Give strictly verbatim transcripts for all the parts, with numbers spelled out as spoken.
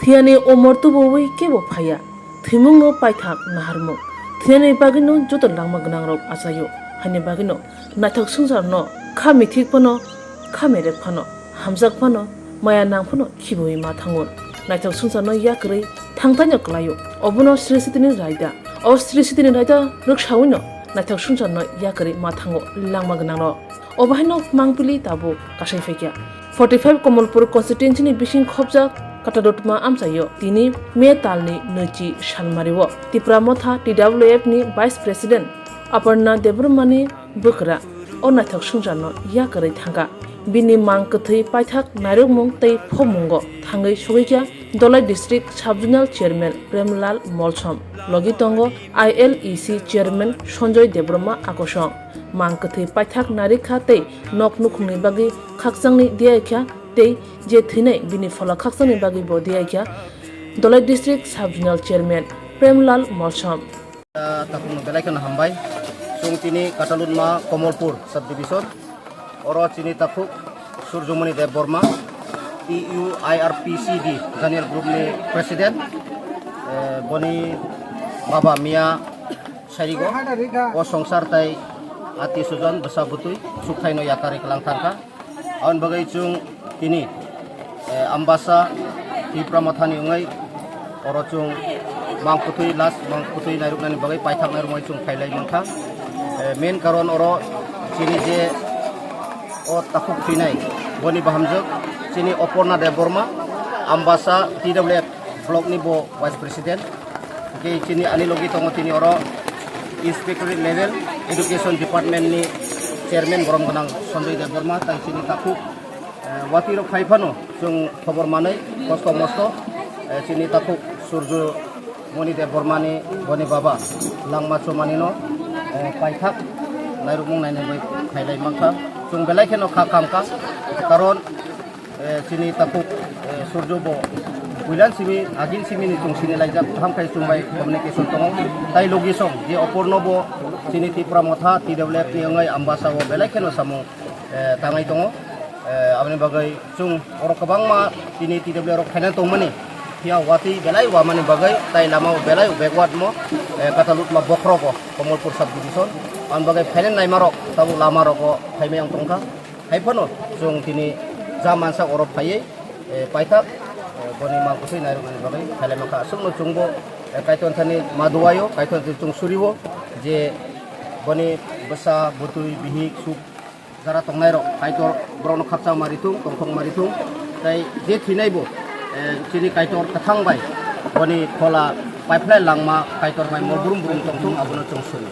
Thwiyani omor tubuwi kebo phaiya. Thwimungno paithak naharmung. Thwinani bagwino joto langma gwnangrok achaio. Haini bagwino naithok swngcharno kha mithik phano, kha merek phano, hamjak phano, maya nang phano khibiwi ma thango. Naithok swngcharno yakarwi thangtaino kwlaio. Obono Sri Sitini raida. O Sri Sitini raida rwksawino naithok swngcharno yakarwi ma thango langma gwnangrok. Obo haino mangpili tabuk kasai phaikha. Forty five Komolpur constituency ni bising khopjak Katalutma amchaio tini May talni nwichi salmario Tipra Motha T W F ni Vice President Aparna Debbarma ni bwkra o naithok swngcharno yakarwi thangkha. Bini mang kwthwi paithak nairokmung tei phobmungo thangwi sogwikha Dholai District Sub-Zonal Chairman Premlal Molsom, logi tongo I L E C Chairman Sanjoy Debbarma akosong. Mang kwthwi paithak narikha tei nok nukhungni bagwi khakchangni diyaikha tei je thwinai bini phola khakchangni bagwi bo diyaikha Dholai District Sub-Zonal Chairman Premlal Molsom. Takhukno belai kheno hambai. Chwng tini Katalutma Komolpur Subdivision. Oro chini takhuk Surjomoni Debbarma, T U I R P C D Janial Group ni President. Eh, boni baba miya sarigo, o songsar tai ati sujan bwsa bwtwi sukthai no yakarwi kwlang thangkha. Aboni bagwi chwng tini, eh, Ambasa Tipra Mothani wngwi oro chwng mang kwthwi last mang kwthwi nairuknani bagwi paithak nairukmani chwng khailai mankha. Eh, main karon oro chini je o takhuk thwinai boni bahamjwk chini Oporna Debbarma, Ambasa T W F block ni bo Vice President. Hwnkhe chini ani logi tongo tini oro Inspectorate Level Education Department ni Chairman borom gwnang Sanjoy Debbarma tai chini takhuk, eh, watwi rok phai phano chwng khobor manwi kosto mosto, eh, chini takhuk Surjo Moni Debbarma ni boni baba langma chomani no, eh, paithak nairukmung nainai bai khailai mankha. Chwng belai kheno kha khamkha, karon eh, chini takhuk, eh, Surjo bo builan simi, agin simi ni chwng sini laijak, kaham khai chwng bai communication tongo. Tai logi song je Oporno bo chini Tipra Motha T W F ni wngwi Ambasa o belai kheno samung, eh, tangwi tongo. Eh, aboni bagwi chwng oro kwbangma tini T W F rok phaina tongmani. Phiya watwi belai wamani bagwi tai lama o belai backward mo, eh, Katalutma bokhrogo Komolpur subdivision. Aboni bagwi phaina naima rok tabuk lama rogo phaimai ang tongkha. Hai phano chwng tini ja mansa oro phaiwi, eh, paithak, eh, boni mang kwthwi nairoknani bagwi khailai mankha. Aswkno chwngbo, eh, Kaitor thani ma duaio, Kaitor thani chwng surio je boni bwsa, bwtwi, bihik, suk jara tongnairok Kaitor borokno khakchang ma rithung, tongthok ma rithung. Tei je thwinaibo, eh, chini Kaitor kwthang bai boni phola paiphlai langma Kaitor bai mol brum brum tongthung, abono chwng suri.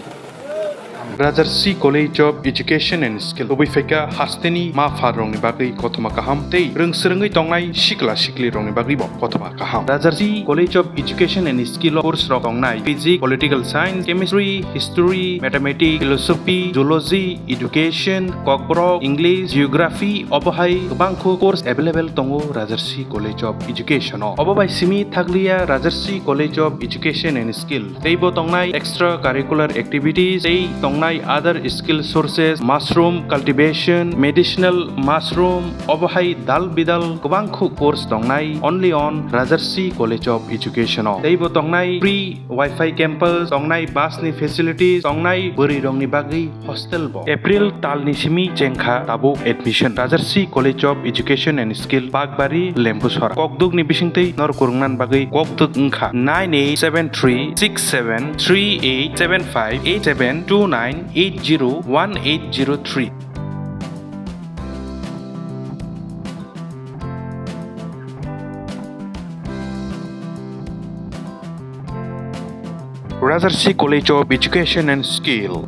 Rajarsi College of Education and Skill. Tubui phaikha hasteni ma pha rokni bagwi kothoma kaham tei rwng swrwngwi tongnai sikla sikli rokni bagwi bo kothoma kaham. Rajarsi College of Education and Skill o course rok tongnai Physics, Political Science, Chemistry, History, Mathematics, Philosophy, Zoology, Education, Kokborok, English, Geography, obo hai kwbangkhu course available tongo Rajarsi College of Education o. Obo bai simi thakliya Rajarsi College of Education and Skill. Teibo tongnai extra curricular activities, tei tongnai other skill sources, mushroom cultivation, medicinal mushroom, obo hai dal bidal kwbangkhu course tongnai only on Rajarsi College of Education o. Teibo tongnai free Wi-Fi campus, tongnai bus ni facilities, tongnai bwrwi rokni bagwi hostel bo. April talni simi chengkha tabuk admission. Rajarsi College of Education and Skill, Bakbari, Lembusora. Kokdukni bisingtwi nor kwrwngnan bagwi kokduk wngkha nine eight seven three six seven three eight seven five eight seven two nine eight zero one eight zero three. Rajarsi College of Education and Skill.